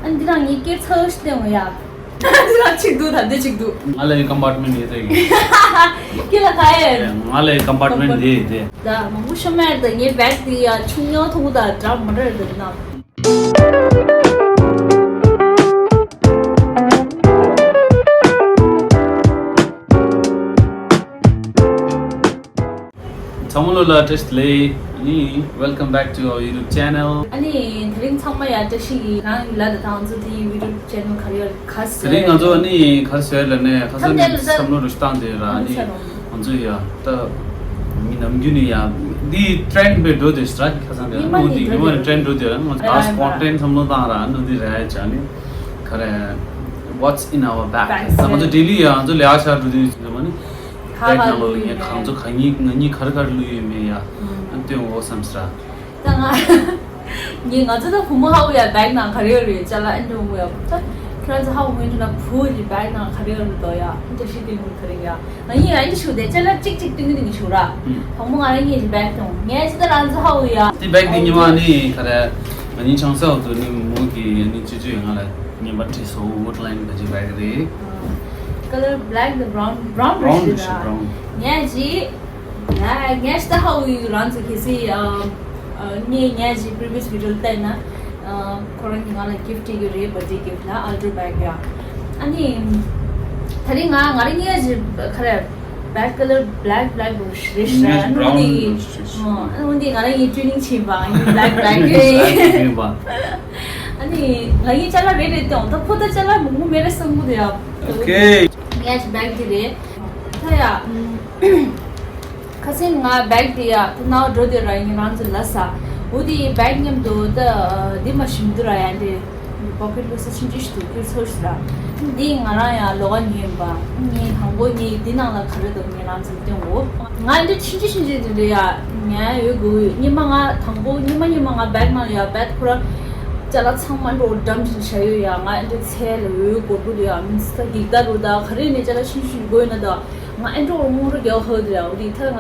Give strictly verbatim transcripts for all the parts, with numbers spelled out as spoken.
ཨ་འདི་རང་ངའི་སྐེ་ཚ་ཞིག་བསྟན་འོ་ཡ། འདི་རང་གཅིག་འདུག་ད་འདི་གཅིག་འདུག་ང་ལ་ཡི་ཀམ་པར་ཊི་མེན་ཊི་ཡོད་དེ་གི། སྐེ་ལ་ག་ཡོད། ང་ལ་ཡི་ཀམ་པར་ཊི་མེན་ཊི་འདི་ཡོད་དེ། ད་མང་པོ་ཤོ་མེད་ད་ངའི་བེག་དེ་ཡ་ཆུང་ཉོ་ཐུང་ད་འདྲ་མི་འདྲ་རེད་ད་ན། ཚང་མ་ལོ་ལ་བཀྲ་ཤིས་བདེ་ལེགས། ཨ་ནི། Welcome back to our YouTube channel. ཨ་ནི་དེ་རིང་ཚང་མ་ཡ་བཀྲ་ཤིས་ཀྱི་རང་ཡིན་ལ་ད་ང་ཚོ་དེའི་ཡུ་ཊུབ་ཆེ་ནལ་ག་རེ་ཡོད་ག་ཟེར། དེ་རིང་ང་ཚོ་ཨ་ནི་ག་རེ་ཟེར་ལ་ནས་ཁ་སང་ནས་བསམ་བློ་རུ་བཏང་དེ་ར་ཨ་ནི་ང་ཚོ་ཡ་ད་མི་ནམ་རྒྱུན་ནས་ཡ་འདི་ཊྲེན་པའི་འགྲོ་དེ་ར་ཁ་སང་དེ་ཉི་མ་ནི་འདི་ཉི་མ་ནི་ཊྲེན་འགྲོ་དེ་ར་ང་ཚོ་ད་སྤོན་ཊེན་བསམ་བློ་བཏང་ར་ཨ་ནི་འདི་ར་ཡ་ཅ་ནི་ག་རེ། What's in our bag? ད་ང་ཚོ་ཌེ་ལི་ཡ་ང་ཚོ་ལས་ཀ་བྱ་འགྲོ་དུས་ཚོད་མ་ནི། ཁ་བེག་ཁ་ནང་ལོགས་ལ་ངས་གང་ཚོ་ག་ཉིད་ང་གཉིས་ག་རེ་ག་རེ་བླུགས་ཡོད་མེད་ཡ། ཨ་སྟོན་འོ་བསམ་སྲ། ད་ང་ངས་ང་ཚོ་ད་བུ་མོ་ཧ་གོ་ཡ་བེག་ནང་ག་རེ་ཡོད་རེད་ཅ་ལག་ཨེ་འདྲ་འོ་ཡ། ད་ཁྱེད་རང་ཚོ་ཧ་གོ་ངས་འདྲ་ན་བུ་ཡི་བེག་ནང་ག་རེ་ཡོད་རེད་དོ་ཡ། ཨེ་འདྲ་ཞིག་སྟོན་དགོས་ག་རེ་ཡ། ང་གཉིས་ཡ་ཨེ་འདྲ་ཞུ་དེ་ཅ་ལག་གཅིག་གཅིག་སྟོན་གི་འདུག་ངས་ཞུ་ར། བུ་མོ་ང་རང་གཉིས་ཀྱི་བེག་དང་ངས་ཅི་ད་རང་ཚོ་ཧ་གོ་ཡ། དེ་བེག་དེ་ཉི་མ་ནི་ག་རེ་ང་གཉིས་ཆང་ས་འོག་ཏུ་ནི་མོ་གི་ནི་ཅི་ཅི་ཡོད་ང་ལ་ཉན་པ་བྲིས་སོ་ཝུ་ཌི་ལའིན་ག་ཅི་བེག་རེད། Color black the brown brown brown རེད་ཤི་ར། ངས་ཅི་ཡ་ངས་ད་ཧ་གོ་ཡི་རང་ཚོ་གལ་སྲིད་ངས་ངས་ཅི་previous video ལ་བལྟས་ན་ཁོ་རང་གིས་ང་ལ་gift བྱེད་ཀྱི་རེད་birthday gift ལ་ཨལ་ཊོ་བེག་ཡ། ཨ་ནི་ད་རིང་ང་ང་རང་ངས་ཅི་ག་རེ་བེག་color black black རེད་ཤི་ར། ཨ་ནི་འོ་འདི་ཨ་འོ་འདི་ང་རང་གིས་ཊུ་ནིང་བྱས་པ་ཨ་ནི་black black རེད། ཨ་ནི་ང་ཡི་ཅ་ལག་རེད་རེད་དེ་འོང་ད་ཁོ་ད་ཅ་ལག་མང་པོ་མེད་རེད་བསམ་གི་འདུག་ཡ། ཨོ་ཁེ། ངས་ཅི་བེག་འདི་རེད། ད་ཡ། ཁ་སང་ང་བེག་དེ་ཡ་ད་ནའོ་འགྲོ་དེ་ར་ཡིན་རང་ཚོ་ལ་ས། འོ་དེ་བེག་མཉམ་དུ་ད་འདི་མ་ཞིམ་དུ་ར་ཡ་འདི་པོ་ཀེ་ཊི་བོ་ས་ཆུང་ཆུང་ཞིག་ཏུ་ཁྱེར་ཚོར་ཞིག་ར། འདི་ང་རང་ཡ་ལོ་ག་ཉོས་ཡིན་པ། ངས་དང་པོ་ངས་འདི་ནང་ལ་ག་རེ་འདུག་ངས་རང་ཚོ་སྟོན་གོ། ང་འདི་ཆུང་ཆུང་ཆུང་ཆུང་དེ་འདྲ་ཡ་ངས་ཡོད་དགོས་ཉི་མ་ང་དང་པོ་ཉི་མ་ཉི་མ་ང་བེག་ནང་ཡ་བེག་ཁོ་ར་ཅ་ལག་ཚང་མ་འགྲོ་འགྲམ་བཞིན་བྱ་ཡོད་ཡ། ང་འདི་ཚལ་ལ་འོས་གོ་དགོས་ཡ་མི་ཚེ་ད་འགྱིག་ད་རུ་ད་ག་རེ་ནས་ཅ་ལག་ཆུང་ཆུང་དགོས་ན་ད། ང་ཨེ་འགྲོ་རུ་རྒྱལ་ཧོ་དེ་ཡ་འོ་དེ་ཐ་ང་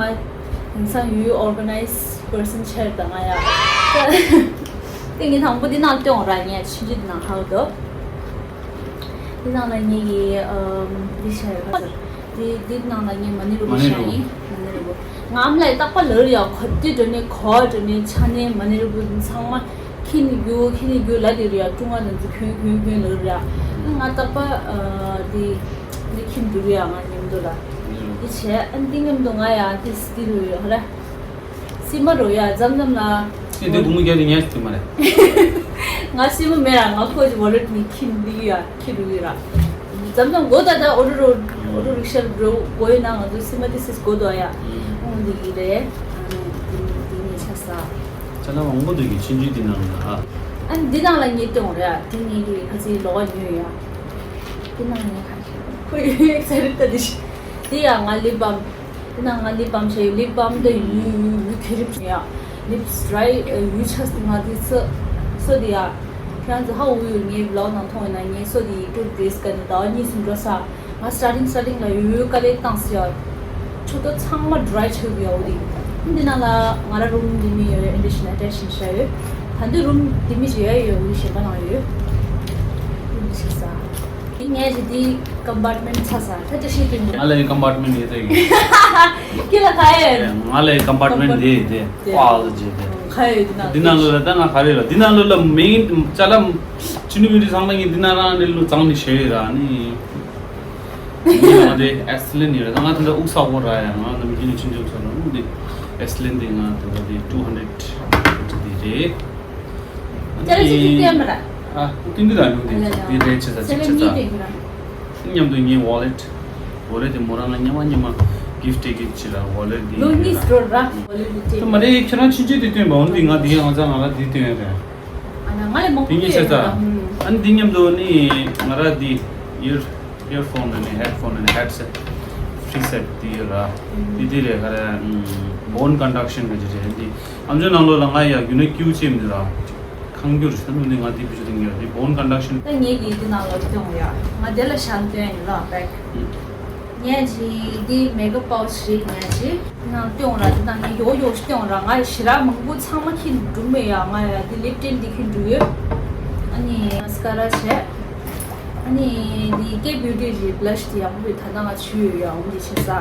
དེང་སང་ཡུལ་organized person ཆེར་དང་ང་ཡ། དེ་ངས་དང་པོ་དེ་ནང་སྟོན་ར་ངས་ཆུང་ཆུང་དེ་ནང་ཧ་གོ་དོ། དེ་ནང་ལ་ངས་ཀྱི་དེ་ཤ་ཡོད་ཁ་ཚར། དེ་དེ་ནང་ལ་ངས་མ་ནི་རུ་མ་ནི་ཤ་ཡིན་མ་ནི་རུ། ང་ཨམ་ལ་རྟག་པ་ལར་ཡ་གོ་དེ་འགྲོ་ནས་གོ་འགྲོ་ནས་ཆ་ནས་མ་ནི་རུ་ཚང་མ། ཁྱི་ནི་རྒྱུ་ཁྱི་ནི་རྒྱུ་ལ་དེ་རུ་ཡ་ཀྲུང་ང་ནང་ཚོ་ཁྱོན་ཁྱོན་ཁྱོན་ལ་རུ་ཡ། ང་རྟག་པ་དེ་ནི་ཁྱི་འདུག་ཡ་ང་མཉམ་དུ་ལ། དེ་བྱས་ཨ་འདི་མཉམ་དུ་ང་ཡ་དེ་སི་རུ་ཡ་ཧ་ར། སི་མ་རུ་ཡ་མཚམས་མཚམས་ལ། ཁྱི་དེ་དགུང་མོ་རྒྱ་དེ་ངས་སི་མ་རེད། ང་སི་མ་མེད་ར་ང་ཁོ་ཅི་ཝོ་ལེ་ཊི་ནི་ཁྱི་འདུག་ཡ། ཁྱི་རུ་ཡི་ར། མཚམས་མཚམས་སྒོ་ད་ད་ཨོ་རོ་རོ་ཨོ་རོ་རིག་ཤར་འགྲོ་སྒོ་ཡི་ནང་ང་ཚོ་སི་མ་ཏི་སིས་སྒོ་དོ་ཡ། ཨོ་འདི་གི་རེད། ཨ་ནི་འདི་འདི་ནི་ཆ་ས། ཅ་ལག་མང་པོ་འདུག་གི་ཆུང་ཆུང་འདི་ནང་ལ་ཨ། ཨ་ནི་འདི་ནང་ལ་ངས་སྟོན་རེད་ཨ། འདི་ངས་གི་ཁ་ཚིག་ལོག་ཉོས་ཡ། འདི་ནང་ངས་ཁ་ཤས་ཁོ་ཡོད་ཚ་རེད་ད་འདི་ཤི། འདི་ཡ་ང་ལིབ་བམ། དེ་ན་ང་ལིབ་བམ་བྱས་ཡོད། ལིབ་བམ་དེ་ཡུ་ཡུ་ཡུ་ཁེ་རིབ་ཡ། ལིབ་སི་ཌ་རའི་ཡུ་ཆགས་ཏེ་ང་དེ་ཚོ་ཚོ་དེ་ཡ། ཁྱེད་རང་ཚོ་ཧ་འུ་ཡུ་ངའི་བི་ལོག་ནང་མཐོང་ཡོད་ན་ངའི་སོ་དེ་ཡི་ཊུ་ཐ་པེ་སི་ཊི་ག་ནི་ཟླ་བ་གཉིས་གསུམ་འགྲོ་ས། ང་སི་ཊར་ཊིང་སི་ཊར་ཊིང་ལ་ཡུ་ཡུ་དཀའ་ལས་བཏང་སི་ཡ། ཆུ་ཏོ་ཚང་མ་ཌ་རའི་ཆགས་ཡ་འོ་དེ། འདི་ན་ལ་ང་ར་རུམ་འདི་མི་ཡོད་ཨེ་འདི་ཤི་ན་ཨ་ཊེཆ་ཤི་བྱ་ཡོད། ད་འདི་རུམ་འདི་མི་ཞིག་ཡ་ཡོད་འུ་ཡུ་གཞན་པ་ནང་ཡོད། འདི་མི་ཞིག་ས། ངས་ཀྱི་འདི་ཀམ་པར་ཊི་མེན་ཊི་ཚ་ས་ད་བཀྲ་ཤིས་སྟོན་གྱི། ང་ལ་ཡི་ཀམ་པར་ཊི་མེན་ཊི་ཡོད་དེ་གི། ཁྱེད་ལ་ག་ཡོད། ང་ལ་ཡི་ཀམ་པར་ཊི་མེན་ཊི་དེ་དེ་ཀ་ལ་ཇི་དེ། ག་ཡོད་འདི་ན། འདི་ནང་ལོ་ལ་ད་ང་ག་རེ་ལ་འདི་ནང་ལོ་ལ་མེན་ཅ་ལག་ཆུ་ནུ་མི་འདི་ཚང་མ་ངས་འདི་ན་རང་ནས་ལོ་ཙང་ནས་བྱས་ཡོད་ར་ནི། ང་དེ་ཨེ་སི་ལེན་ཡོད་ར་ད་ང་དེ་འདྲ་དབུགས་ས་འོ་ར་ཡ་ང་ནམ་རྒྱུན་ནས་ཆུང་ཆུང་ཚོ་ལ་འདི་ཨེ་སི་ལེན་དེ་ང་དེ་འདྲ་དེ་ཊུ་ཧན་ཌེ་ཌི་དེ་རེད། ཅ་ལག་ཅིག་ཅིག་སྟོན་མ་ར། ཨ། ཏིང་ཏི་དང་ལུང་ཏིང་ཏི་རེད་ཆེ་ས་ཆེ་ཆེ་ས། མཉམ་དུ་ངའི་ཝོ་ལེ་ཊི། ཝོ་ལེ་ཊི་དེ་མོ་རང་ལ་ཉི་མ་ཉི་མ་གིཕ་ཊི་སྟེར་གི་ཆེ་ལ་ཝོ་ལེ་ཊི་དེ་ལོ་གཉིས་འགྲོ་ར་ཝོ་ལེ་ཊི་དེ། ད་མ་རེད་ཁྱེད་རང་ཆུང་ཆུང་དེ་སྟོན་པ་འོན་ཏེ་ང་དེ་ཡང་ང་ཚ་ང་ལ་དེ་སྟོན་རེད། ཨ་ན་ང་ལས་མང་པོ་དེ་ངས་བཤད་ཡོད་ད། ཨ་ནི་དེ་མཉམ་དུ་ནི་ང་ར་དེ་ཡུར། ཨིར་ཕོན་ནས་ཧེཌ་ཕོན་ནས་ཧེཌ་སེ་ཊི་ཕི་རི་སེ་ཊི་དེ་ཡོད་ར། དེ་དེ་རེད་ག་རེ། བོན་ཀོན་ཌག་ཤན་ག་ཅི་རེད་འདི། ཨམ་ཅོག་ནང་ལོགས་ལ་ང་ཡ་རྒྱུ་ན་ཀིའུ་ཅེམ་འདི་ར། ཁང་རྒྱུ་རེད་ཟེར་ནོ་འདི་ང་དེ་བུ་ཆུ་དེ་ངས་ར་དེ་བོན་ཀོན་ཌག་ཤན། ད་ངས་ཀྱིས་འདི་ནང་ལ་སྟོན་ཡ། ང་དེ་ལ་ཤང་སྟོན་ཡིན་ལ་བེག་ངས་ཅི་འདི་མེ་ཀབ་པའོ་ཆི་རེད་ངས་ཅི། ནང་སྟོན་ར་འདི་ནང་ངས་ཡོ་ཡོ་སྟོན་ར་ང་ཞི་ར་མང་པོ་ཚང་མ་ཁྱི་འགྲུབ་མེད་ཡ། ང་ཡ་འདི་ལིབ་ཊིན་འདི་ཁྱི་འགྲུབ་ཡོད། ཨ་ ནི་མ་སི་ཀ་ར་བྱས། ཨ་ནི་འདི་ཀེ་བྷིའུ་ཊི་གི་བྷི་ལ་ཤི་དེ་ཡག་པོ་རེད། ད་ལྟ་ང་བྱུགས་ཡོད་ཡ། འོ་འདི་བྱས་ས། ཨ་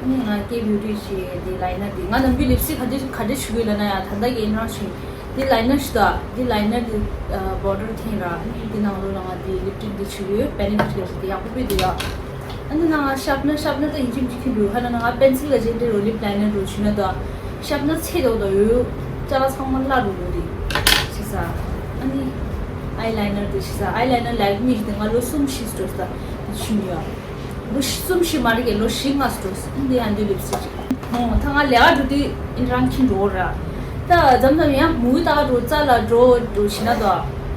ནི་ང་ཀེ་བྷིའུ་ཊི་གི་འདི་ལའི་ནར་འདི། ང་ནམ་རྒྱུན་ལིབ་སི་ཊིག་ག་འདྲ་ག་འདྲ་བྱུགས་ཡོད་ལབ་ན་ཡ། ད་ལྟ་ཡིན་རང་བྱུགས། འདི་ལའི་ནར་ཞིག་འདུག་འདི་ལའི་ནར་འདི་ཨ་བྷོ་ཊལ་འཐེན་ར། ཨ་ནི་འདི་ནང་ལོགས་ལ་ང་འདི་ལིབ་སི་ཊིག་འདི་བྱུགས་ཡོད། པེ་ནི་ཕིཊ་ལ་འདི་ཡག་པོ་དཔེ་འདུག་ཡ། ཨ་ནི་ནང་ང་ཤར་པ་ན་ཤར་པ་ན་ད་ཡིན་གཅིག་མིན་གཅིག་འཁྱེར་འགྲོ། ཧ་ན་ན་ང་པེན་སིལ་ལ་ཅིག་འདི་རོ་ལིབ་ལའི་ནར་རོ་བྱུགས་ན་ད་ཤར་པ་ན་ཚད་དོ་ད་ཡོད། ཅ་ལག་ཚང་མ་བརླག་འགྲོ་འདུག་འདི་བྱས་ས། ཨ་ནི་ཨའི་ལའི་ནར་འདི་བྱས་ས། ཨའི་ལའི་ནར་ལེག་མི་ཞིག་འདི་ང་ལོ་གསུམ་བཞི་འགྲོ་ས་ད་བྱུགས་ཡོད། ལོ་གསུམ་བཞི་མ་རེད་ཀྱི། ལོ་བཞི་ལྔ་འགྲོ་ས། ཨ་ནི་འདི་ཡང་འདི་ལིབ་སི་ཊིག་ཅིག་ཨོ་ད་ང་ལས་ཀ་འགྲོ་དུས་ཨིན་རང་འཁྱེར་འགྲོ་ར། ད་མཚམས་མཚམས་ཡང་མུ་གུ་ལྟ་ག་འགྲོ། རྩ་ལ་འགྲོ་འགྲོ་བྱས་ན་ད་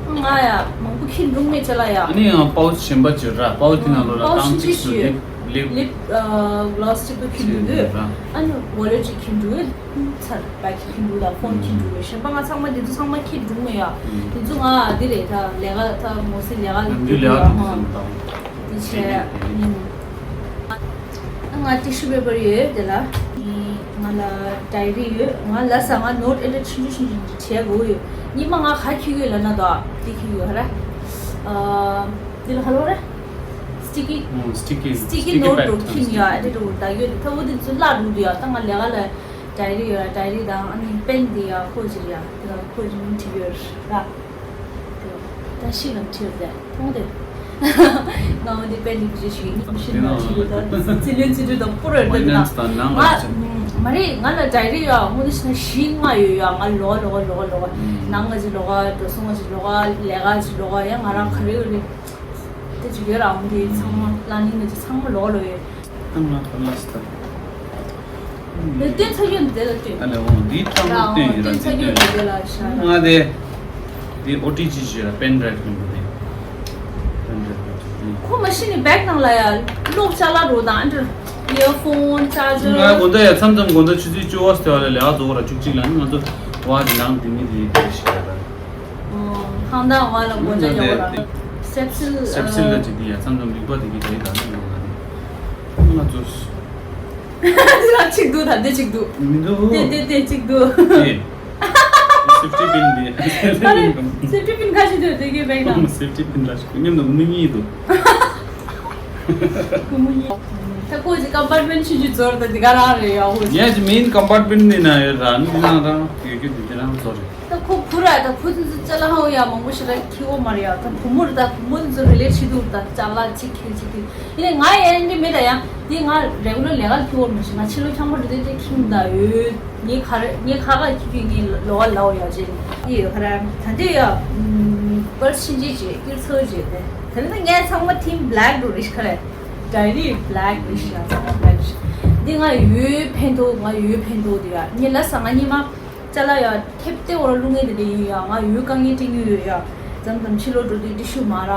ང་ཡ་མང་པོ་འཁྱེར་འགྲོ་མེད་ཅ་ལག་ཡ། ཨ་ནི་ཡང་པའུ་ཆི་གཞན་པ་ཅིག་ར། པའུ་ཆི་ནང་ལོགས་ལ་པའུ་ཆི་ཏང་གཅིག་ཏུ་ཅིག་ལིབ་ལིབ་ལིབ་ཨ་གི་ལཱ་སི་གཅིག་པུ་འཁྱེར་འགྲོ་དུས། ཨ་ནི་ཝོ་ལེཊ་ཅིག་འཁྱེར་འགྲོ། ཚར་བེག་ཅིག་འཁྱེར་འགྲོ་ལ་ཕོན་འཁྱེར་འགྲོ། གཞན་པ་ང་ཚང་མ་འདི་ཚོ་ཚང་མ་འཁྱེར་འགྲོ་མེད་ཡ། འདི་ཚོ་ང་འདི་རེད། ད་ལས་ཀ་ད་མོ་སི་ལས་ཀ་ལ་འགྲོ་དུས་ཡ། ཧ། འདི་བྱས། ཨ་ང་ཊི་ཤུ་པེ་པར་ཡོད་དེ་ལ། ང་ལ་ཌའི་རི་ཡོད། ང་ལ་ས་ང་ནོཊ་ཨེ་འདྲ་ཆུང་ཆུང་ཆུང་ཆུང་བྱས་དགོས་ཡོད། ཉི་མ་ང་ག་འཁྱེར་ཡོད་ལབ་ན་ད་འདི་འཁྱེར་ཡོད། ཧ་ར། ཨ་འདི་ལ་ཧ་ལོ་ར། སི་ཊི་ཀི། ཨོ་སི་ཊི་ཀི། སི་ཊི་ཀི་ནོཊ་འགྲོ་འཁྱེར་ཡ། ཨེ་འདྲ་འགྲོ་ད་ཡོད། ད་འོ་འདི་ཚོ་བརླག་འགྲོ་འདུག་ཡ། ད་ང་ལས་ཀ་ལ་ཌའི་རི་ཡོད་ར། ཌའི་རི་དང་ཨ་ནི་པེན་འདི་ཡ་ཁོ་ཅིག་ཡ། དེ་ལ་ཁོ་ཅིག་མིང་བྲིས་ཡོད་ར། ད་ཤི་ལམ་ཁྲིར་དེ་མཐོང་དེ། ང་འོ་དེ་པད་ལི་བུ་ཞིག་ཡིན། ཤི་ལམ་ཁྲིར་ད་ཚི་ལེན་ཚི་ལེན་ད་པོ་རེད་དེ་ན། ང་མ་རེད། ང་ལ་ཌའི་རི་ཡོད། དངོས་གནས་བཤད་ན་བཞི་ལྔ་ཡོད་ཡ། ང་ལོག་ལོག་ལོག་ལོག་ནང་ང་ཅིག་ལོག་འགྲོ་སོང་ང་ཅིག་ལོག་ལས་ཀ་ཅིག་ལོག་ཡ། ང་རང་ག་རེ་ཡོད་རེད་དེ་ཅིག་ཡོད་ར། འོ་དེ་ཚང་མ་ལ་ནི་ང་ཅིག་ཚང་མ་ལོག་ལོག་ཡོད། ཨ་ང་ཁ་ལག་སྟ། ལས་སྟོན་ཚ་རྒྱུད་འདི་ལ་སྟོན། ཨ་ལས་འོང་འདི་ལྟ་བུ་སྟོན་ཡོད་ར། འདི་སྟོན་ཡོད་ར། ང་དེ་འདི་ཨོ་ཊི་ཇི་ཞེས་ར། པེན་ཌ་རའིབ་ནང་དེ། པེན་ཌ་རའིབ་ནང་དེ། ཁོ་མ་ཤི་ནི་བེག་ནང་ལ་ཡ་གློག་ཅ་ལག་རོ་དང་ཨ་འདྲ། ཨི་ཡར་ཕོན། ཅར་ཇར། ང་དགོང་དག་ཡ་མཚམས་མཚམས་དགོང་དག་ཆུ་ཚོད་བཅུ་པ་སྟེ་བ་ལ་ལས་ཀ་རྫོགས་ར་བཅུ་གཅིག་ལ་ནི་ང་ཚོ་བ་དེ་ནང་དེ་མི་དེ་དེ་ཞིག་ར། ཧང་དང་བ་ལ་མགོ་ལྕགས་རྒྱག་པ་ར། སེབ་སིལ། སེབ་སིལ་ལ་ཅིག་དེ་ཡ་མཚམས་མཚམས་ལུག་པ་དེ་གི་དེ་ད་ནི་ཡོང་ང་ནི་ང་ཚོ། འདི་ལ་གཅིག་འདུག་ད་འདི་གཅིག་འདུག་མི་འདུག་དེ་དེ་དེ་གཅིག་འདུག་དེ། སེབ་ཊི་པིན་དེ། ཨ་རེ། སེབ་ཊི་པིན་ཁ་ཤས་དེ་དེ་གའི་བེག་ནང་། སེབ་ཊི་པིན་ལ་ཤི་མཉམ་དུ་མི་གཉིས་འདུག་ཀུ་མུ་གཉིས། ད་ཁོ་ཅིག་ཀམ་པར་ཊི་མེན་ཊི་ཆུང་ཆུང་ཚོར་ད་དེ་ག་རང་རེད་ཡ། ཧོ་ཅིག་ངས་ཅིག་མེན་ཀམ་པར་ཊི་མེན་ཊི་འདི་ན་ཡོད་ར། འདི་ནང་རང་ཡོད་རྒྱུ་འདི་འདི་རང་ཚོ་རེད། ད་ཁོ་བུ་ར་ད་བུ་དེ་ཚོ་ཅ་ལག་ཧ་ཡ་མང་པོ་ཞིག་ར་འཁྱེར་གོ་མ་རེད་ཡ། ད་བུ་མོ་ར་ད་བུ་མོ་དེ་ཚོ་རི་ལེཊ་བྱེད་འདུག་ད་ཅ་ལག་གཅིག་འཁྱེར་གཅིག་འཁྱེར། ཡིན་ནའི་ང་ཡ་ཨེ་འདྲ་མེད་ད་ཡ། འདི་ང་རེ་གུ་ལར་ལས་ཀ་འཁྱེར་གོ་མ་ཤེས། ང་ཕྱི་ལོགས་འཁྱམ་པོ་འགྲོ་དུས་དེ་འཁྱེར་ད་ཡོད། ངའི་ཁ་ར་ངའི་ཁ་ཁ་འཁྱེར་འཁྱེར་ངའི་ལོགས་ལ་ལའོ་ཡ་ཅེ་ཡི་ཡོད་ཁ་ར། ད་འདི་ཡ་པར་སི་ཕྱིན་ཅི་ཅེ་ཀིར་ཚོ་ཅེ་དེ་དེ་ནི་ངས་ཚང་མ་ཐིམ་བྷེ་ལེག་རུ་རིཤ་ཁ་ར། ཌའི་རི་བྷེ་ལེག་རིཤ་ཡ། ཚང་མ་བྷེ་ལེག་རིཤ། འདི་ང་ཡོད་ཕན་ཐོགས། ང་ཡོད་ཕན་ཐོགས་དེ་ཡ་ངས་ལ་ས་ང་གཉིས་མ། ཅ་ལག་ཡ་ཐེབས་ཏེ་འོར་བླུག་ངེས་དེ་འདྲ་ཡིན་ཡ། ང་ཡོད་དཀའ་ངལ་འཕྲད་མྱོང་ཡོད་ཡ། མཚམས་མཚམས་ཕྱི་ལོགས་འགྲོ་དུས་ཏི་ཤུ་མ་རག་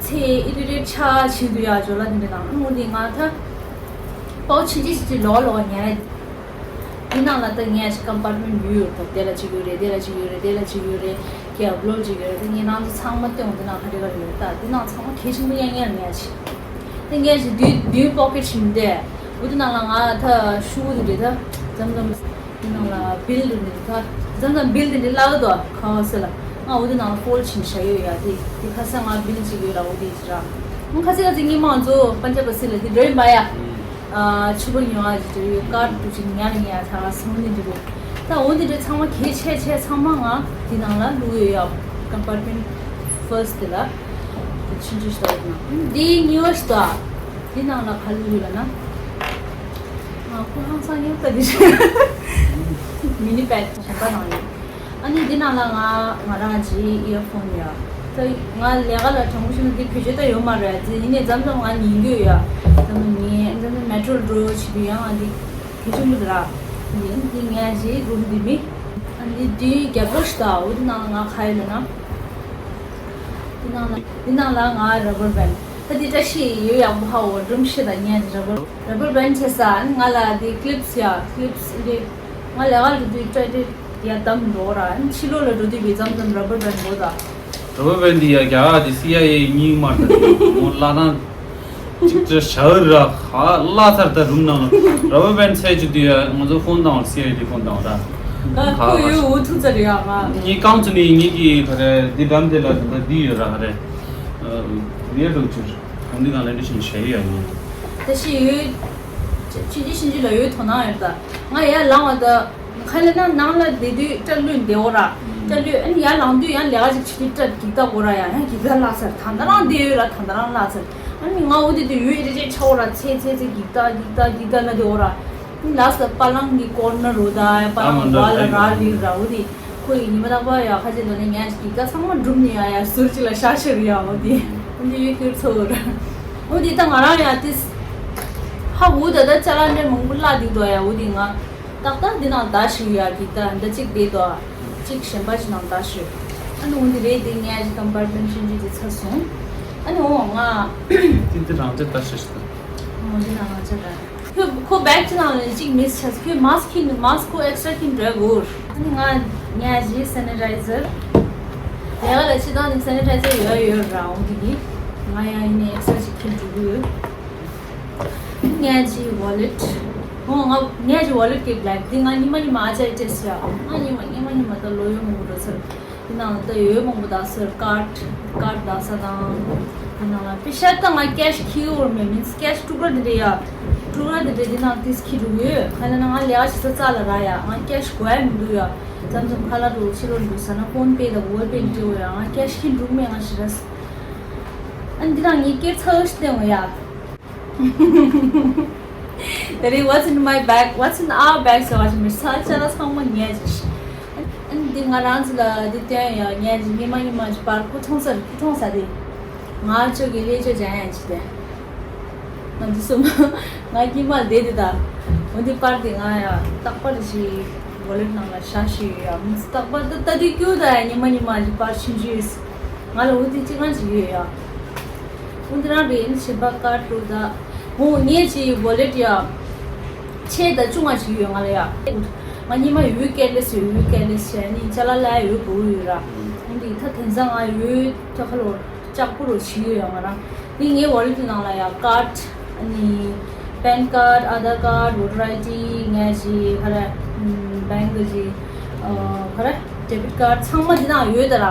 ཚེ་ཨི་རི་ཊེཊ་ཆགས་བྱེད་དུས་ཡ་ཇོ་ལ་དེ་འདྲ་དང་། ཨ་ནི་འོ་དེ་ང་ད་པའོ་ཆི་ཆི་ཆི་ལོག་ལོག་ཉལ་ར། དེ་ནང་ལ་ད་ངས་ཀམ་པར་ཊི་མེན་ཊི་ཡོད་ཡོད་ད། དེ་ལ་གཅིག་ཡོད་རེད། དེ་ལ་གཅིག་ཡོད་རེད། དེ་ལ་གཅིག་ཡོད་རེད། དེ་ལ་གཅིག་ཡོད་རེད། ཁྱེད་ཨབ་ལོཌ་གཅིག་ཡོད་རེད། དེ་ངས་ནང་ཚོ་ཚང་མ་སྟོན་འོང་། དེ་ནང་ག་རེ་ག་རེ་ཡོད་ད། དེ་ནང་ཚང་མ་གལ་ཆེན་པོ་ཡང་ཡང་ངས་བྱེད། དེ་ངས་བྱེད་དུས་དུས་པོ་ཀེཊ་ཞིག་མི་འདུག་འོ་དེ་ནང་ལ་ང་ད་ཤུ་གུ་དེ་རེད་ད། མཚམས་མཚམས། དེ་ནང་ལ་བིལ་དེ་འདྲ་ད། མཚམས་མཚམས་བིལ་དེ་འདྲ་བརླག་འདུག་ཁ་ཟས་ལ། ང་འོ་དེ་ནང་ལ་ཕོལ་ཌ་བྱས་བཞག་ཡོད་ཡ། དེ་དེ་ཁ་སང་ང་བིལ་ཅིག་ཡོད་ར། འོ་དེ་ཅི་ར། ང་ཁ་སང་ཁ་སང་ཉི་མ་ང་ཚོ་པན་ཇབ་པ་སི་ལ་དེ་འགྲོ་ཡིན་པ་ཡ། ཨ་ཕྱུ་པ་ཉོ་བ་ཅིག་འགྲོ་ཡོད། ཀར་དུ་ཅིག་ཉར་ཡིན་ཡ། ད་ང་སོང་ནི་འདི་རུ། ད་འོ་དེ་འདྲ་ཚང་མ་གལ་ཆེ་ཆེ་ཚང་མ་ང་དེ་ནང་ལ་བླུགས་ཡོད་ཡ། ཀམ་པར་ཊི་མེན་ཊི་ཕར་སི་ཊི་དེ་ལ། དེ་ཆུང་ཆུང་ཞིག་འདུག་ན། དེ་གཉིས་པ་ཞིག་འདུག་དེ་ནང་ལ་ག་རེ་ཡོད་ལབ་ན། ང་ཁོ་ཧང་སང་ཡོད་ད་དེ་ཞིག་མི་ནི་པེཌ་གཞན་པ་ནང་ཡོད། ཨ་ནི་དེ་ནང་ལ་ང་ང་རང་གི་ཨི་ཡར་ཕོན་ཡོད། ད་ང་ལས་ཀ་ལ་དྲང་པོ་བཤད་ན་དེ་བེད་སྤྱོད་ད་ཡོད་མ་རེད། དེ་ཡིན་ནའི་མཚམས་མཚམས་ང་ཉན་རྒྱུ་ཡོད་ཡ། མཚམས་མཚམས་ཉན། མཚམས་མཚམས་མེ་ཊྲོ་ལ་འགྲོ་བྱེད་དུས་ཡང་ང་འདི་གལ་ཆེན་པོ་འདི་ར། འདི་འདི་ངས་བྱེད་དགོས་ཀྱི་འདི་མི། ཨ་ནི་འདི་རྒྱབ་ལོགས་ཤིག་ད། འོ་དེ་ནང་ལ་ང་ག་ཡོད་ལབ་ན། འདི་ནང་ལ་འདི་ནང་ལ་ང་ར་བར་བེན་ཌི། ད་འདི་བཀྲ་ཤིས་ཡོད་ཡག་པོ་ཧ་འོ་སྒྲུང་བཤད་དང་ཉན། ར་བར་ར་བར་བེན་ཌི་བྱས་ས། ཨ་ནི་ང་ལ་འདི་ཀི་ལིབ་སི་ཡ། ཀི་ལིབ་སི་འདི་ང་ལས་ཀ་ལ་འདི་སྤྲད་དེ་ཡ་བསྡམས་འགྲོ་ར། ཨ་ནི་ཕྱི་ལོགས་ལ་འགྲོ་དུས་བི་མཚམས་མཚམས་ར་བར་བེན་ཌི་འགྲོ་ད། ར་བར་བེན་ཌི་འདི་ཡ་རྒྱ་གར་འདི་སི་ཨའི་ཨེ་གཉིས་མར་ད་འདི་མོ་བརླག་ན། གཅིག་ཏུ་ཞར་ར་ཧ་ལ་ཚར་ད་རུམ་ནང་ལ་ར་བར་བེན་ཌི་ཚད་ཅིག་དུས་ཡ་ང་ཚོ་ཕོན་བཏང་བ། སི་ཨའི་ཨེ་དེ་ཕོན་བཏང་བ་ར། ཁོ་ཡོད་འུ་ཐུག་ཚར་ཡོད་ང་། ངའི་རྐང་བཙུགས་ནས་ངེད་ཀྱི་ག་རེ་འདི་འགྲམ་དེ་ལ་འདི་འདི་ཡོད་ར་ག་རེ། ཨ་ངའི་འགྲོ་ཚུར་གང་འདི་གང་ལ་འདི་བཞིན་བྱས་ཡོད་ཡིན། ད་ཤི་ཡོད། ཕྱིན་ཅི་ཕྱིན་ཅི་ལ་ཡོད་དོ་སྣང་ཡོད་ད། ང་ཡར་ལངས་བ་ད། ཁ་ལ་ན་ནང་ལ་བསྡད་དུས་སྐྲ་ལོས་བདེ་འོ་ར། སྐྲ་ལོས་ཨ་ནི་ཡར་ལངས་དུས་ཡང་ལས་ཀ་ཅིག་བྱེད་དུས་སྐྲ་འགྱིག་ད་འོ་ར་ཡ་ཡང་འགྱིག་ད་ལྷག་ཚར། ད་ད་རང་བསྡད་ཡོད་ར། ད་ད་རང་ལྷག་ཚར། ཨ་ནི་ང་འོ་དེ་དུས་ཡོད་རེ་རེ་ཆ་འོ་ར་ཚེ་ཚེ་ཚེ་འགྱིག་ད་འགྱིག་ད་འགྱིག་ད་ན་དེ་འོ་ར། ལགས་སོ། པ་ལང་གི་ཀོར་ནར་རུ་དང་པ་ལང་བ་ལ་ར་ལི་ར་འོ་དེ། ཁོ་ཡི་ཉི་མ་རྟག་པར་ཡ་ཁ་ཆེ་ལ་ནི་ངས་ཀྱི་ཀ་ཚང་མ་སྒྲུབ་ནི་ཡ་ཡ་ཟུར་ཅིག་ལ་ཤ་ཤེར་ཡ་འོ་དེ། འོ་དེ་ཡོད་ཁྱེར་ཚོ་ར། འོ་དེ་ད་ང་རང་ཡ་ཏིས། ཧ་འོ་ད་ད་ཅ་ལག་འདྲ་མང་པོ་བླ་དེ་དོ་ཡ་འོ་དེ་ང་ཏག་ཏག་འདི་ནང་ད་ཞིག་ཡ་གི་ད་འདི་གཅིག་དེ་དོ། གཅིག་གཞན་པ་ཞིག་ནང་ད་ཞིག་ཨ་ནི་འོ་དེ་རེད་དེ་ངས་ཀྱི་ཀམ་པར་མེན་ཊི་ཆུང་ཆུང་དེ་ཚར་སོང་། ཨ་ནི་འོ་ང་། དེ་དེ་རང་ཅག་ད་ཞིག་ཞིག་ད། འོ་དེ་ནང་རང་ཅག་ད། ཁོས་ཁོ་བེག་ཅི་ནང་ལ་གཅིག་མིས་བྱས། ཁོས་མཱསི་ཁྱེར་མཱསི་ཁོ་ཨེག་སི་ཊ་ཁྱེར་འགྲོ་དགོས། ཨ་ནི་ང་ངས་ཀྱི་སེ་ནི་ཊའི་ཛར། ལས་ཀ་ལ་ཕྱི་ཐང་ནི་སེ་ནི་ཊའི་ཛར་ཡོད་ཡོད་ར་འོང་གི་གི། ང་ཡང་ཡིན་ནའི་ཨེག་སི་ཊྲ་ཅིག་ཁྱེར་འགྲོ་གི་ཡོད། ཨ་ནི་ངས་ཀྱི་ཝོ་ལེཊ། འོ་ང་ངས་ཀྱི་ཝོ་ལེཊ་གི་བེག་འདི་ང་ཉི་མ་ཉི་མ་ཨ་ཅག་ཊེ་སི་ཡ། ང་ཉི་མ་ཉི་མ་ཉི་མ་ད་ལོ་ཡོད་མང་པོ་འགྲོ་ཚར། དེ་ནང་ལ་ད་ཡོད་མང་པོ་དག་སེར་ཀཱཌ། ཀཱཌ་དག་ས་དང་། དེ་ནང་ལ་པེ་ཤ་ད་ང་ཀེཤ་ཁྱེར་ཡོད་མེད། མིན་སི་ཀེཤ་དྲུག་ར་དེ་འདྲ་ཡ། དྲུག་ར་དེ་འདྲ་དེ་ནང་ཏིས་ཁྱེར་འགྲོ་གི་ཡོད། ག་ལ་ན་ང་ལས་ཀ་བྱེད་ས་རྩ་ལ་ར་ཡ། ང་ཀེཤ་དགོས་ཡ་མི་འདུག་ཡ། མཚམས་མཚམས་ཁ་ལག་འགྲོ་ཕྱི་ལོགས་འགྲོ་ས་ན་ཕོན་པེ་དང་ཝོལ་པེ་འདྲ་ཡོད་ཡ། ང་ཀེཤ་ཁྱེར་འགྲོ་གི་མེད་ང་ཞེ་དྲག་ཨ་འདི་རང་ངས་སྐྱེར་ཚ་བོ་ཞིག་བསྟན་འོ་ཡ། དེ་རིང་what's in my bag, what's in our bag ཟེར་བ་ཞིག་མི་ས་ཆ་ལ་ཚང་མ་ཉལ་ཅིག་ཨ་ནི་འདི་ང་རང་ཚོ་ལ་འདི་སྟོན་ཡ་ཉལ་ཅིག་ཉི་མ་ཉི་མ་ཅིག་པར་ཁོ་མཐོང་ས་རུ་ཁོ་མཐོང་ས་དེ། ང་ཚོ་གི་ལས་ཆོ་ཇ་ཡ་ཅིག་དེ། ང་འདི་སོ་མ་ང་ཉི་མ་བསྡད་དེ་ད། འོ་འདི་པར་དེ་ང་ཡ་རྟག་པར་ཞིག་ཝོ་ལེཊ་ནང་ལ་བཞག་ཞིག་ཡོད་ཡ། མི་རྟག་པར་ད་ལྟ་དུས་སྐྱུ་ད་ཡ་ཉི་མ་ཉི་མ་ཅིག་པར་ཕྱིན་ཅི་ཡོད། ང་ལ་འོ་འདི་ཅི་གང་ཅིག་ཡོད་ཡ། འོ་འདི་རང་རེད། ཨ་ནི་བྱེད་པ་ཀར་ཀྲུ་ད། འོ་ངས་ཅི་ཝོ་ལེཊ་ཡ། ཆེ་ད་ཆུང་ང་ཅིག་ཡོད་ང་ལ་ཡ། ང་ཉི་མ་ཡོད་ཀེར་ལེས་ཡོད་ཡོད་ཀེར་ལེས་བྱས་ནི་ཅ་ལག་ལ་ཡོད་བོ་ཡོད་ར། འོ་འདི་ད་དེང་སང་ང་ཡོད་ད་ཁ་ལོ་ལྕགས་པོ་རོ་བྱིས་ཡོད་ཡ་ང་རང་། འདི་ངའི་ཝོ་ལེཊ་ནང་ལ་ཡ་ཀཱཌ། ཨ་ནི་པན་ཀཱཌ། ཨ་དྷར་ཀཱཌ། ཝོ་ཊར་ཨའི་ཌི། ངས་ཅི་ཁ་ར་བེང་ཀི་ཅི་ཁ་ར་ཌེ་བིཊ་ཀཱཌ་ཚང་མ་འདི་ནང་ཡོད་ད་ར།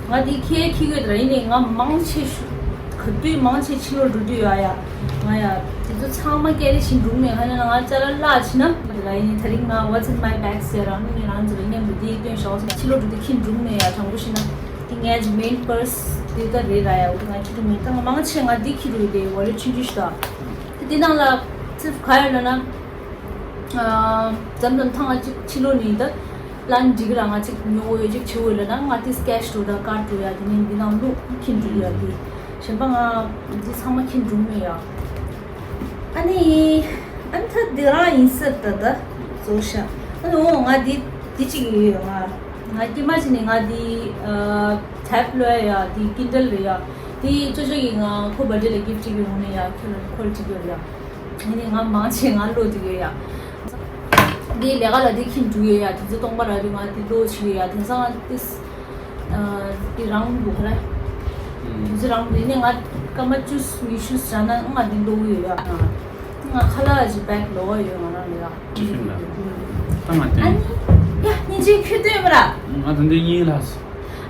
ང་འདི་ཁྱེར་ཁྱེར་གི་ཡོད་ད་ར། ཡིན་ནའི་ང་མང་ཆེ་ཤོས་ག་དུས་མང་ཆེ་ཕྱི་ལོགས་འགྲོ་དུས་ཡ་ཡ་ང་ཡ་དེ་ཚོ་ཚང་མ་སྐྱེལ་ལེ་ཞིག་འགྲུག་མེད། ཧ་ན་ན་ང་ཅ་ལག་གླ་ཕྱིན་ན་ད་ར། ཡིན་ནའི་ད་རིང་ང་what's in my bag ཟེར་རང་ནི་ངས་རང་ཚོ་ལ་མཉམ་དུ་འདི་སྟོན་ཞོག་ཟེར། ཕྱི་ལོགས་འགྲོ་དུས་ཁྱེར་འགྲུག་མེད་ཡ། དྲང་པོ་བཤད་ན། དེ་ངའི་མེན་པར་སི་དེ་ད་རེད་ར་ཡ། འོ་དེ་ང་ཁྱེར་འགྲོ་མེད། ད་ང་མང་ཆེ་ང་འདི་ཁྱེར་འགྲོ་ཡོད་དེ། ཝོ་ལེཊ་ཆུང་ཆུང་ཞིག་ད། དེ་དེ་ནང་ལ་ཚིབ་ག་ཡོད་ལ་ན། ཨ་འཛམ་གླིང་ཐང་ང་གཅིག་ཕྱི་ལོགས་ནས་ད་པི་ལན་འགྲིག་ར་ང་གཅིག་ཉོ་འོས་གཅིག་བྱེད་འོས་ལ་ན། ང་དེ་ཀེཤ་འགྲོ་ད་ཀཱཌ་འགྲོ་ཡ། དེ་ནས་འདི་ནང་བླུག་ཁྱེར་འགྲོ་ཡ། དེ་གཞན་པ་ང་འདི་ཚང་མ་ཁྱེར་འགྲོ་མེད་ཡ། ཨ་ནི་ཨ་ནི་ད་འདི་རང་ཡིན་ས་ད་ད་བཟོ་ཤ། ཨ་ནི་འོ་ང་འདི་འདི་གཅིག་ཡོད་ཡ། ང་ང་སྐྱེས་མ་ཕྱིན་ནས་ང་འདི་ཨ་ཊེབ་ལོ་ཡ་འདི་ཀིན་ཌལ་རེད་ཡ། འདི་ཅོ་ཅོ་ཡིས་ང་ཁོ་བར་ཌེ་ལ་གིཕ་ཊི་ཅིག་ཡོང་ནས་ཡ། ཁྱོད་ལ་ཁོལ་ཅིག་ཡོད་ཡ། ཡིན་ནའི་ང་མང་ཆེ་ང་བླུག་ཅིག་ཡོད་ཡ། འདི་ལས་ཀ་ལ་འདི་ཁྱེར་འགྲོ་ཡོད་ཡ། དེ་ཚོ་སྟོང་པ་ར་རེད། ང་འདི་བླུག་ཅིག་ཡོད་ཡ། དེང་སང་ང་ཏིས་ཨ་འདི་རང་བླུག་ག་ར། དེ་ཚོ་རང་བླུག་ཡིན་ནའི་ང་སྐར་མ་བཅུ་ཉི་ཤུ་བཞག་ན་ང་འདི་བླུག་ཡོད་ཡ། ང་ཁ་ལག་ཅིག་བེག་ལོག་ཡོད་ང་རང་ལ་ཡ། ཊི་ཕིན་ལ། ད་ང་ཨ་སྟོན། ནི་ཡ་སྙིང་རྗེ་ཁྱོད་སྟོན་མ་ར། ང་ད་འདི་གཉིས་ལ།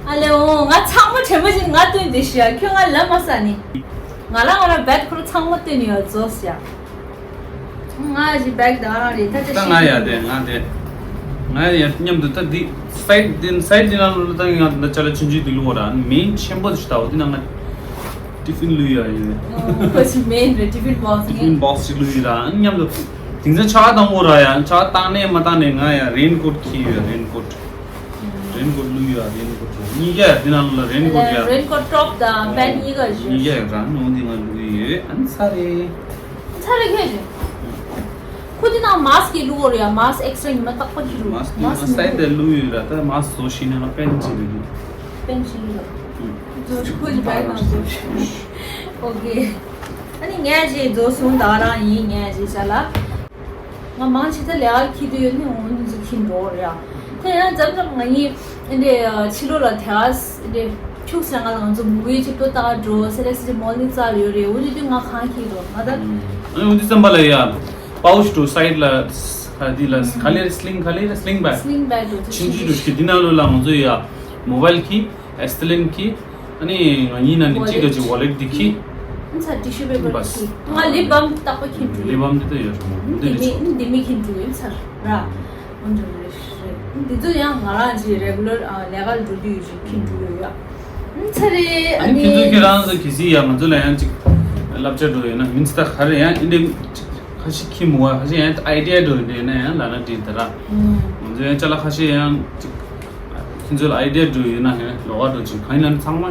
ཨ་ལེ་འོ་ང་ཚང་མ་དྲན་པ་ཅིག་ང་སྟོན་དེ་ཤི་ཡ། ཁྱོད་ང་ལབ་མ་ས་ནི། ང་རང་ང་རང་བེག་ཁོ་ར་ཚང་མ་སྟོན་ཡོད་རྫོགས་ཡ། ང་ཞིག་བེག་ད་རང་རེད་ད་ཅི་ད་ང་ཡ་དེ་ང་དེ། ང་ཡ་མཉམ་དུ་ད་འདི་སའིཌ་འདི་སའིཌ་འདི་ནང་ལོ་ད་ང་ད་ཅ་ལག་ཆུང་ཆུང་འདི་ལུ་བ་ར། མེན་ཆེན་པོ་ཞིག་ད་འོ་འདི་ནང་ང་ཊི་ཕིན་ལུས་ཡ་ཡོད། ཁོ་ཞིག་མེན་རེད། ཊི་ཕིན་བོག་སི་ཊི་ཕིན་ངས་བོག་སི་ཞིག་ལུས་ཡོད་ར། མཉམ་དུ་དེང་སང་ཆ་བཏང་འོ་ར་ཡ། ཆ་བཏང་ནས་མ་བཏང་ནས་ང་ཡ་རེན་ཀོཊ་ཁྱེར་ཡོད། རེན་ཀོཊ། རེན་ཀོཊ་ལུས་ཡོད། རེན་ཀོཊ་གཉིས་ཀ་ཡ་འདི་ནང་ལ་རེན་ཀོཊ་ཡ། རེན་ཀོཊ་ཊོབ་དང་པེན་གཉིས་ཀ་ཡོད། གཉིས་ཀ་ཡ་རང་ནོ་འདི་ང་ལུས་ཡོད། ཨ་ནི་ཚ་རེད། ཚ་རེད་ཁྱོད་ཀྱི། ཁོ་འདི་ནང་མཱསི་ཀི་ལུས་འོ་རེད་ཡ། མཱསི་ཨེག་སི་ཊྲ་ཉི་མ་རྟག་པར་ཁྱེར་འགྲོ། མཱསི་འདི་མཱསི་ང་སའིཌ་དེ་ལུས་ཡོད་ར། ད་མཱསི་བཟོ་ཤེས་ན་ང་པེན་ཅིག་རེད་འདུག་པེན་ཅིག་རེད། བཟོ་ཤེས་ཁོ་ཡི་བེག་ནང་བཟོ་ཤེས། ཨོ་ཀེ། ཨ་ནི་ངས་ཅིག་བཟོ་སོང་། ད་རང་ཡིན་ངས་ཅིག་བྱ་ལ། ང་མང་ཆེ་ད་ལས་ཀ་ཁྱེར་དུས་ནི་འོ་འདི་ཚོ་ཁྱེར་འགྲོ་རེད་ཡ། དེ་ཡང་འཛམ་འཛམ་ང་གཉིས་འདི་ཕྱི་ལོགས་ལ་དེ་ག་འདི་ཁྱུག་ཟེར་ང་ལ་ང་ཚོ་མུ་བི་ཅིག་ཏོ་ལྟ་ག་འགྲོ་ཟེར་ལེ་ཟེར་མོལ་ནི་རྩ་ལ་ཡོད་རེད། འོ་འདི་དུས་ང་གང་ཁྱེར་འགྲོ་ང་ད། ཨ་ནི་འོ་འདི་བསམ་པ་ལ་ཡ་པའུ་ཆི་འདུག་སའིཌ་ལ། ད་འདི་ལ་ག་ལེར་སི་ལིང་ག་ལེར་སི་ལིང་བེག་ཆུང་ཆུང་འདྲ་ཞིག་འདི་ནང་ལོགས་ལ་ང་ཚོ་ཡ་མོ་བལ་ཁི་ཨེ་སི་ལིན་ཁི་ཨ་ནི་ང་གཉིས་ནང་ནས་གཅིག་འདྲ་ཅིག་ཝོ་ལེཊ་འདི་ཁི། ཨ་ཚ་ཊི་ཤུ་པེ་པར་ཁི། ང་ལིབ་བམ་རྟག་པ་ཁྱེར་འགྲོ། ལིབ་བམ་འདི་ད་ཡོད་རེད་མོ། འདི་མི་འདི་མི་ཁྱེར་འགྲོ་ཡིན་ཚར་ར། འོན་ཀྱང་རེད། འདི་ཚོ་ཡང་ང་རང་གི་རེ་གུ་ལར་ལས་ཀ་འགྲོ་དུས་ཅིག་ཁྱེར་འགྲོ་ཡོད་ཡ། ཨ་ཚ་རེད། ཨ་ཨ་ནི་ཁྱེད་ཚོ་ཁྱེད་རང་ཚོ་གལ་སྲིད་ཡ་ང་ཚོ་ལ་ཡང་ཅིག་བསླབ་བྱ་འགྲོ་ཡོད་ན་མིན་ཙི་ད་ག་རེ་ཡང་ཨིན་འདྲེ་ཁ་ཤས་ཁྱི་མོ་བ་ཁ་ཤས་ཡང་ཨའི་ཌི་ཡ་འགྲོ་ཡོད་འདྲེ་ན་ཡང་ལ་ན་འདྲེ་ད་ར། ང་ཚོ་ཡང་ཅ་ལག་ཁ་ཤས་ཡང་ཅིག་ཁྱེད་ཚོ་ལ་ཨའི་ཌི་ཡ་འགྲོ་ཡོད་ན་ཡང་ལོག་ག་འགྲོ་ཅིག་གང་ཡིན་ན་ཚང་མ་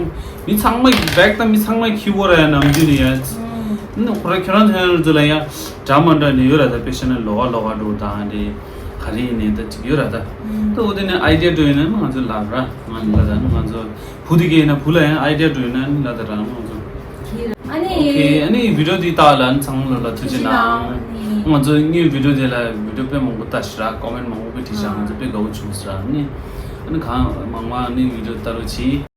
མི་ཚང་མ་བེག་དང་མི་ཚང་མ་ཁྱི་བོ་ར་ཡང་ནམ་རྒྱུན་ནས་ཡང་ནི་ཁོ་ར་ཁྱོད་རང་ཚོ་ཡང་ཚོ་ལ་ཡང་འདྲ་མ་འདྲ་ནི་ཡོད་ར། ད་དཔེ་བཤད་ན་ལོག་ག་ལོག་ག་འགྲོ་དང་འདྲེ་ག་རེ་ཡིན་ནས་ད་ཅིག་ཡོད་ར། ད་ད་འོ་དེ་ནས་ཨའི་ཌི་ཡ་འགྲོ་ཡོད་ན་ང་ཚོ་ལབ་ར་ང་ལ་ད་ང་ཚོ། བུ་དེ་གས་ན་བུ་ལ་ཡང་ཨའི་ཌི་ཡ་འགྲོ་ཡོད་ན་ལ་ད་རང་ང་ཚོ། ཨ་ནི། ཨོ་ཁེ། ཨ་ནི་བི་ཌི་ཡོ་འདི་ལྟ་ལ་ཚང་མ་ལ་ཐུགས་རྗེ་གནང་། ང་ཚོ་ངའི་བི་ཌི་ཡོ་དེ་ལ་བི་ཌི་ཡོ་དཔེ་མང་པོ་ལྟ་ཤི་ར་ཀོ་མེན་མང་པོ་དཔེ་བྲིས་ཤག་ང་ཚོ་དཔེ་དགའ་བོ་བྱུང་ཟེར་ར། ཨ་ནི་ཨ་ནི་གང་མང་མང་ཨ་ནི་བི་ཌི་ཡོ་ལྟ་རོགས་གྱིས།